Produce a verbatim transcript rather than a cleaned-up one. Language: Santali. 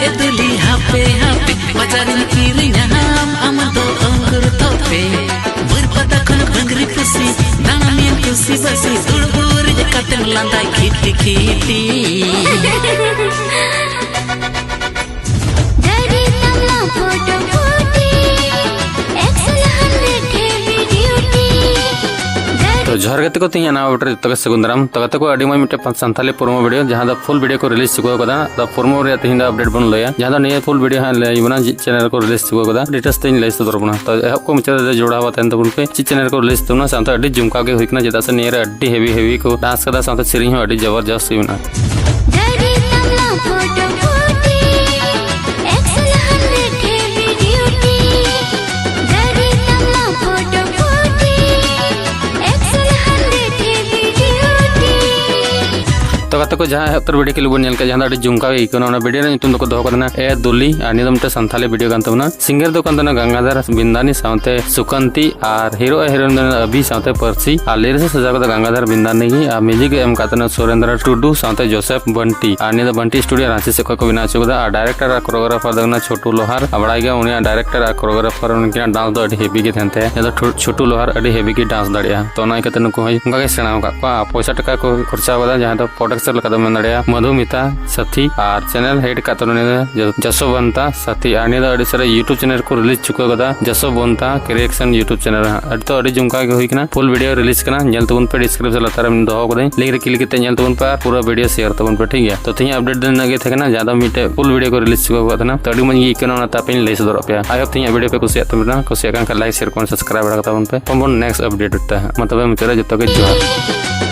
ᱮ ᱫᱩᱞᱤ ᱦᱟᱯᱮ ᱦᱟᱯᱮ, ᱵᱟᱡᱟᱨᱤᱧ ᱠᱤᱨᱤᱧᱟᱢ, ᱟᱢ ᱫᱚ ᱟᱝᱜᱩᱨ ᱛᱚᱯᱮ᱾ ᱵᱟᱹᱨᱯᱟᱫᱟ ᱠᱷᱚᱱ ᱵᱟᱝᱨᱤ ᱯᱩᱥᱤ, ᱫᱟᱬᱟᱱᱤᱭᱟᱹ ᱠᱩᱥᱤ ᱵᱟᱹᱥᱤ, ᱫᱩᱲᱩᱵ ᱨᱮᱡ ᱠᱟᱛᱮᱢ ᱞᱟᱸᱫᱟᱭ ᱠᱷᱤᱴᱤ ᱠᱷᱤᱴᱤ᱾ ᱫᱟᱨᱮ ᱛᱟᱢ ᱞᱟ ᱯᱷᱳᱴᱳ ᱯᱷᱩᱴᱤ, ᱮᱠᱥᱮᱞ ᱦᱟᱱᱰᱨᱮᱰ ᱦᱮᱵᱤ ᱰᱤᱭᱩᱴᱤ᱾ ᱛᱚ ᱡᱚᱦᱟᱨ ᱜᱟᱛᱮ ᱠᱚ, ᱛᱮᱦᱮᱧ ᱱᱟᱣᱟ ᱵᱷᱤᱰᱤᱭᱳ ᱨᱮ ᱡᱚᱛᱚ ᱜᱮ ᱥᱟᱹᱜᱩᱱ ᱫᱟᱨᱟᱢ᱾ ᱛᱚ ᱜᱟᱛᱮ ᱠᱚ, ᱟᱹᱰᱤ ᱢᱚᱡᱽ ᱢᱤᱫᱴᱮᱱ ᱥᱟᱱᱛᱷᱟᱞᱤ ᱯᱨᱳᱢᱳ ᱵᱷᱤᱰᱤᱭᱳ, ᱡᱟᱦᱟᱸ ᱫᱚ ᱯᱷᱩᱞ ᱵᱷᱤᱰᱤᱭᱳ ᱠᱚ ᱨᱤᱞᱤᱡᱽ ᱪᱩᱠᱟᱹᱣ ᱠᱟᱫᱟ᱾ ᱛᱚ ᱯᱨᱳᱢᱳ ᱨᱮᱭᱟᱜ ᱛᱮᱦᱮᱧ ᱫᱚ ᱟᱯᱰᱮᱴ ᱵᱚᱱ ᱞᱟᱹᱭᱟ, ᱡᱟᱦᱟᱸ ᱫᱚ ᱱᱤᱭᱟᱹ ᱯᱷᱩᱞ ᱵᱷᱤᱰᱤᱭᱳ ᱦᱟᱸᱜ ᱞᱟᱹᱭ ᱵᱚᱱᱟ ᱪᱮᱫ ᱪᱮᱱᱮᱞ ᱨᱮᱠᱚ ᱨᱤᱞᱤᱡᱽ ᱪᱩᱠᱟᱹᱣ ᱠᱟᱫᱟ, ᱰᱤᱴᱮᱞᱥ ᱛᱮᱧ ᱞᱟᱹᱭ ᱥᱚᱫᱚᱨ ᱵᱚᱱᱟ᱾ ᱛᱚ ᱮᱦᱚᱵ ᱠᱚ ᱢᱩᱪᱟᱹᱫ ᱫᱷᱟᱹᱵᱤᱡ ᱡᱚᱲᱟᱣ ᱛᱟᱦᱮᱱ ᱛᱟᱵᱚᱱ ᱯᱮ᱾ ᱪᱮᱫ ᱪᱮᱱᱮᱞ ᱨᱮᱠᱚ ᱨᱤᱞᱤᱡᱽ ᱛᱟᱵᱚᱱᱟ, ᱥᱟᱶᱛᱮ ᱟᱹᱰᱤ ᱡᱚᱢᱠᱟᱣ ᱜᱮ ᱦᱩᱭ ᱠᱟᱱᱟ, ᱪᱮᱫᱟᱜ ᱥᱮ ᱱᱤᱭᱟᱹ ᱨᱮ ᱟᱹᱰᱤ ᱦᱮᱵᱤ ᱦᱮᱵᱤ ᱠᱚ ᱰᱟᱱᱥ ᱠᱟᱫᱟ, ᱥᱟᱶᱛᱮ ᱥᱮᱨᱮᱧ ᱦᱚᱸ ᱟᱹᱰᱤ ᱡᱚᱵᱚᱨᱡᱚᱥᱛ ᱦᱩᱭ ᱢᱮᱱᱟᱜᱼᱟ᱾ ᱫᱟᱨᱮ ᱛᱟᱢ ᱞᱟ ᱯᱷᱳᱴᱳ ᱯᱷᱩᱴᱤ, ᱮᱠᱥᱮᱞ ᱦᱟᱱᱰᱨᱮᱰ ᱦᱮᱵᱤ ᱰᱤᱭᱩᱴᱤ᱾ ᱫᱟᱨᱮ ᱛᱟᱢ ᱞᱟ ᱯᱷᱳᱴᱳ ᱯᱷᱩᱴᱤ, ᱮᱠᱥᱮᱞ ᱦᱟᱱᱰᱨᱮᱰ ᱦᱮᱵᱤ ᱰᱤᱭᱩᱴᱤ᱾ ᱛᱚ ᱜᱟᱛᱮ ᱠᱚ, ᱡᱟᱦᱟᱸ ᱮᱦᱚᱵ ᱩᱛᱟᱹᱨ ᱵᱷᱤᱰᱤᱭᱳ ᱠᱞᱤᱯ ᱵᱚᱱ ᱧᱮᱞ ᱠᱮᱫ, ᱡᱟᱦᱟᱸ ᱫᱚ ᱟᱹᱰᱤ ᱡᱚᱢᱠᱟᱣ ᱜᱮ ᱟᱹᱭᱠᱟᱹᱣ ᱮᱱᱟ, ᱚᱱᱟ ᱵᱷᱤᱰᱤᱭᱳ ᱨᱮᱱᱟᱜ ᱧᱩᱛᱩᱢ ᱫᱚᱠᱚ ᱫᱚᱦᱚ ᱠᱟᱫᱟ ᱮ ᱫᱩᱞᱤ, ᱟᱨ ᱱᱤᱭᱟᱹ ᱫᱚ ᱢᱤᱫᱴᱮᱱ ᱥᱟᱱᱛᱷᱟᱞᱤ ᱵᱷᱤᱰᱤᱭᱳ ᱠᱟᱱ ᱛᱟᱵᱚᱱᱟ᱾ ᱥᱤᱝᱜᱟᱨ ᱫᱚ ᱠᱟᱱ ᱛᱟᱵᱚᱱᱟ ᱜᱟᱝᱜᱟᱫᱷᱟᱨ ᱵᱤᱱᱫᱟᱱᱤ ᱥᱟᱶᱛᱮ ᱥᱩᱠᱟᱱᱛᱤ, ᱟᱨ ᱦᱤᱨᱳ ᱟᱨ ᱦᱤᱨᱳᱭᱤᱱ ᱫᱚ ᱟᱵᱤ ᱥᱟᱶᱛᱮ ᱯᱟᱹᱨᱥᱤ, ᱟᱨ ᱞᱤᱨᱤᱠᱥ ᱮ ᱥᱟᱡᱟᱣ ᱠᱟᱫᱟ ᱜᱟᱝᱜᱟᱫᱷᱟᱨ ᱵᱤᱱᱫᱟᱱᱤ ᱜᱮ, ᱟᱨ ᱢᱤᱣᱡᱤᱠ ᱮ ᱮᱢ ᱠᱟᱫ ᱛᱟᱵᱚᱱᱟ ᱥᱩᱨᱮᱱᱫᱨᱚ ᱴᱩᱰᱩ ᱥᱟᱶᱛᱮ ᱡᱳᱥᱮᱯ ᱵᱟᱱᱴᱤ᱾ ᱟᱨ ᱱᱤᱭᱟᱹ ᱫᱚ ᱵᱟᱱᱴᱤ ᱥᱴᱩᱰᱤᱭᱳ ᱨᱟᱸᱪᱤ ᱥᱮᱫ ᱠᱷᱚᱱ ᱠᱚ ᱵᱮᱱᱟᱣ ᱦᱚᱪᱚ ᱠᱟᱫᱟ᱾ ᱟᱨ ᱰᱟᱭᱨᱮᱠᱴᱚᱨ ᱟᱨ ᱠᱳᱨᱤᱭᱳᱜᱨᱟᱯᱷᱟᱨ ᱫᱚ ᱠᱟᱱᱟ ᱪᱷᱳᱴᱩ ᱞᱳᱦᱟᱨ᱾ ᱟᱨ ᱵᱟᱲᱟᱭ ᱜᱮᱭᱟ, ᱩᱱᱤᱭᱟᱜ ᱰᱟᱭᱨᱮᱠᱴᱚᱨ ᱟᱨ ᱠᱳᱨᱤᱭᱳᱜᱨᱟᱯᱷᱟᱨ ᱩᱱᱠᱤᱱᱟᱜ ᱰᱟᱱᱥ ᱫᱚ ᱟᱹᱰᱤ ᱦᱮᱵᱤ ᱜᱮ ᱛᱟᱦᱮᱱ ᱛᱟᱭᱟ, ᱡᱟᱦᱟᱸ ᱫᱚ ᱴᱷᱩ-, ᱪᱷᱳᱴᱩ ᱞᱳᱦᱟᱨ ᱟᱹᱰᱤ ᱦᱮᱵᱤ ᱜᱮ ᱰᱟᱱᱥ ᱫᱟᱲᱮᱭᱟᱜᱼᱟ᱾ ᱛᱚ ᱚᱱᱟ ᱤᱭᱠᱟᱹᱛᱮ ᱱᱩᱠᱩ ᱦᱚᱸ ᱚᱱᱠᱟ ᱜᱮ ᱥᱮᱬᱟ ᱟᱠᱟᱫ ᱠᱚᱣᱟ᱾ ᱟᱨ ᱯᱚᱭᱥᱟ ᱴᱟᱠᱟ ᱠᱚ ᱠᱷᱚᱨᱪᱟ ᱟᱠᱟᱫᱟ, ᱡᱟᱦᱟᱸ ᱫᱚ ᱯᱨᱚᱰᱟᱠᱥᱚᱱ ᱞᱮᱠᱟ ᱫᱚ ᱢᱮᱱ ᱫᱟᱲᱮᱭᱟᱜᱼᱟ ᱢᱚᱫᱷᱩᱢᱤᱛᱟ ᱥᱟᱛᱷᱤ, ᱟᱨ ᱪᱮᱱᱮᱞ ᱦᱮᱰ ᱠᱟᱜ ᱛᱟᱵᱚᱱᱟ ᱡᱚ-, ᱡᱚᱥᱳᱵᱚᱱᱛᱟ ᱥᱟᱛᱷᱤ᱾ ᱟᱨ ᱱᱤᱭᱟᱹ ᱫᱚ ᱟᱹᱰᱤ ᱥᱟᱨᱟ YouTube ᱪᱮᱱᱮᱞ ᱠᱚ ᱨᱤᱞᱤᱡᱽ ᱪᱩᱠᱟᱹᱣ ᱠᱟᱫᱟ, ᱡᱚᱥᱳᱵᱚᱱᱛᱟ ᱠᱨᱤᱭᱮᱥᱚᱱ YouTube ᱪᱮᱱᱮᱞ ᱨᱮ ᱦᱟᱸᱜ᱾ ᱟᱹᱰᱤ ᱛᱚ ᱟᱹᱰᱤ ᱡᱚᱢᱠᱟᱣ ᱜᱮ ᱦᱩᱭ ᱠᱟᱱᱟ, ᱯᱷᱩᱞ ᱵᱷᱤᱰᱤᱭᱳ ᱨᱤᱞᱤᱡᱽ ᱠᱟᱱᱟ, ᱧᱮᱞ ᱛᱟᱵᱚᱱ ᱯᱮ, ᱰᱤᱥᱠᱨᱤᱯᱥᱚᱱ ᱞᱟᱛᱟᱨ ᱨᱮ ᱫᱚᱦᱚ ᱠᱟᱫᱟᱹᱧ, ᱞᱤᱝᱠ ᱨᱮ ᱠᱞᱤᱠ ᱠᱟᱛᱮ ᱧᱮᱞ ᱛᱟᱵᱚᱱ ᱯᱮ ᱟᱨ ᱯᱩᱨᱟᱹ ᱵᱷᱤᱰᱤᱭᱳ ᱥᱮᱭᱟᱨ ᱛᱟᱵᱚᱱ ᱯᱮ, ᱴᱷᱤᱠ ᱜᱮᱭᱟ? ᱛᱚ ᱛᱮᱦᱮᱧᱟᱜ ᱟᱯᱰᱮᱴ ᱫᱚ ᱱᱤᱱᱟᱹᱜ ᱜᱮ ᱛᱟᱦᱮᱸ ᱠᱟᱱᱟ, ᱡᱟᱦᱟᱸ ᱫᱚ ᱢᱤᱫᱴᱮᱡ ᱯᱷᱩᱞ ᱵᱷᱤᱰᱤᱭᱳ ᱠᱚ ᱨᱤᱞᱤᱡᱽ ᱪᱩᱠᱟᱹᱣ ᱠᱟᱫ ᱛᱟᱦᱮᱱᱟ᱾ ᱛᱚ ᱟᱹᱰᱤ ᱢᱚᱡᱽ ᱜᱮ ᱟᱹᱭᱠᱟᱹᱣ ᱮᱱᱟ, ᱚᱱᱟ ᱛᱮ ᱟᱯᱮᱧ ᱞᱟᱹᱭ ᱥᱚᱫᱚᱨᱚᱜ ᱯᱮᱭᱟ᱾ ᱟᱭ ᱦᱳᱯ ᱛᱮᱦᱮᱧᱟᱜ ᱵᱷᱤᱰᱤᱭᱳ ᱯᱮ ᱠᱩᱥᱤᱭᱟᱜ ᱛᱟᱵᱚᱱᱟ, ᱠᱩᱥᱤᱭᱟᱜ ᱠᱟᱱ ᱠᱷᱟᱱ ᱞᱟᱭᱤᱠ, ᱥᱮᱭᱟᱨ, ᱠᱚᱢᱮᱱᱴ, ᱥᱟᱵᱥᱠᱨᱟᱭᱤᱵ ᱵᱟᱲᱟ ᱠᱟᱛᱟ ᱵᱚᱱ ᱯᱮ᱾ ᱯᱷᱳᱱ ᱵᱚᱱ ᱱᱮᱠᱥᱴ ᱟᱯᱰᱮᱴ ᱛᱮ ᱦᱟᱸᱜ᱾ ᱢᱟ ᱛᱚᱵᱮ ᱢᱩᱪᱟᱹᱫ ᱨᱮ ᱡᱚᱛᱚ ᱜᱮ ᱡᱚᱦᱟᱨ᱾